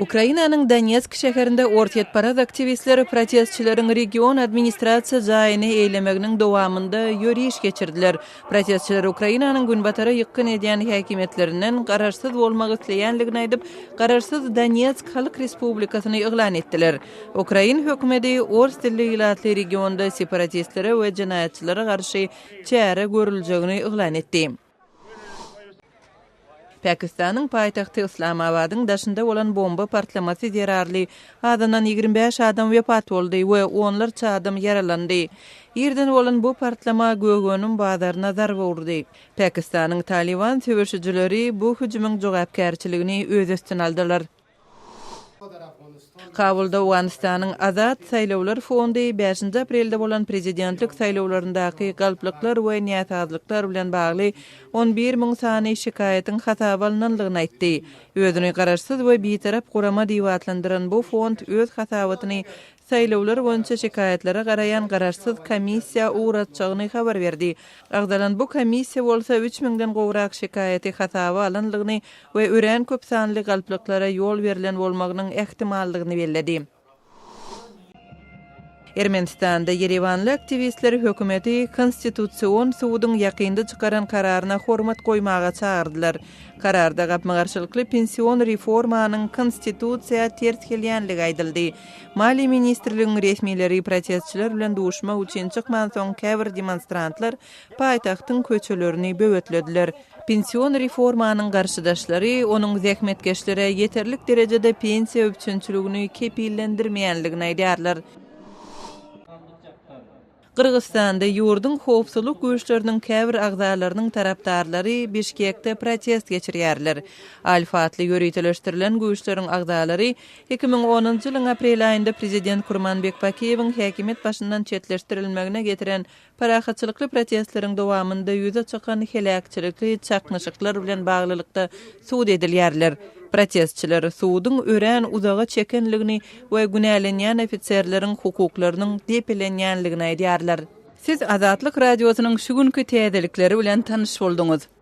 Ukrainanyň Donetsk şäherinde orsýetparaz aktiwistler protestçileriň region administrasiýa jaýyny eýlemeginiň dowamynda ýöriş geçirdiler. Protestçiler Ukrainanyň günbatara ýykgyn edýän häkimiýetlerinden garaşsyz bolmak isleýänligini aýdyp, garaşsyz Donetsk Halk Respublikasyny yglan etdiler. Ukrain hökümeti ors dilli ilatly regionda separatistlere we jenaýatçylara garşy çäre görüljegini yglan etdi. Pakistanyň paýtagty Yslamabadyň daşynda bolan bomba partlamasy zerarly azyndan 25 adam wepat boldy we onlarça adam ýaralandy. Irden bolan bu partlama gök-önüm bazaryna zarba urdy. Pakistanyň Talyban söweşijileri bu hüjümiň jogapkärçiligini öz üstüne aldylar. Kabulda Owganystanyň Azat saýlawlar fondy bäşinji aprelde bolan prezidentlik saýlawlaryndaky galplyklar we näsazlyklar bilen bagly 11 müň sany şikaýatyň hasaba alnanlygyny aýtdy. Özüni garaşsyz we bitarap gurama diýip atlandyran bu fond öz hasabatyny saýlawlar boýunça şikaýatlara garaýan garaşsyz komissiýa ugratjagyny habar berdi. Agzalan bu komissiýa bolsa üç müňden gowrak şikaýaty hasaba alanlygyny we örän köp sanly galplyklara ýol berlen bolmagynyň ähtimallygyny belledi. Ermenistanda ýerewanly aktiwistler hökümeti Konstitusion suduň ýakynda çykaran kararyna hormat goýmaga çagyrdylar. Kararda gapma-garşylykly pension reformanyň konstitusiýa ters gelýänligi aýdyldy. Maliýe ministrligiň resmileri protestçiler bilen duşmak üçin çykmansoň käbir demonstrantlar paýtagtyň köçelerini böwetlediler. Pension reformanyň garşydaşlary onuň zähmetkeşlere ýeterlik derejede pensiýa üpjünçiligini kepillendirmeýänligini aýdýarlar. Gyrgyzystanda ýurduň howpsuzlyk güýçleriniň käbir agzalarynyň tarapdarlary Bişkekde protest geçirýärler. Alfa atly ýöriteleşdirilen güýçleriň agzalary 2010-njy ýylyň aprel aýynda prezident Kurmanbek Bakiýewiň häkimiýet başyndan çetleşdirilmegine getiren Parahatçylykly protestleriň dowamynda ýüze çykan heläkçilikli çaknyşyklar bilen baglylykda sud edilýärler. Protestçiler suduň örän uzaga çekenligini we günälenýän ofiserleriň hukuklarynyň depelenýänligini aýdýarlar. Siz Azatlyk Radiosynyň şu günki täzelikleri bilen tanyş bolduňyz.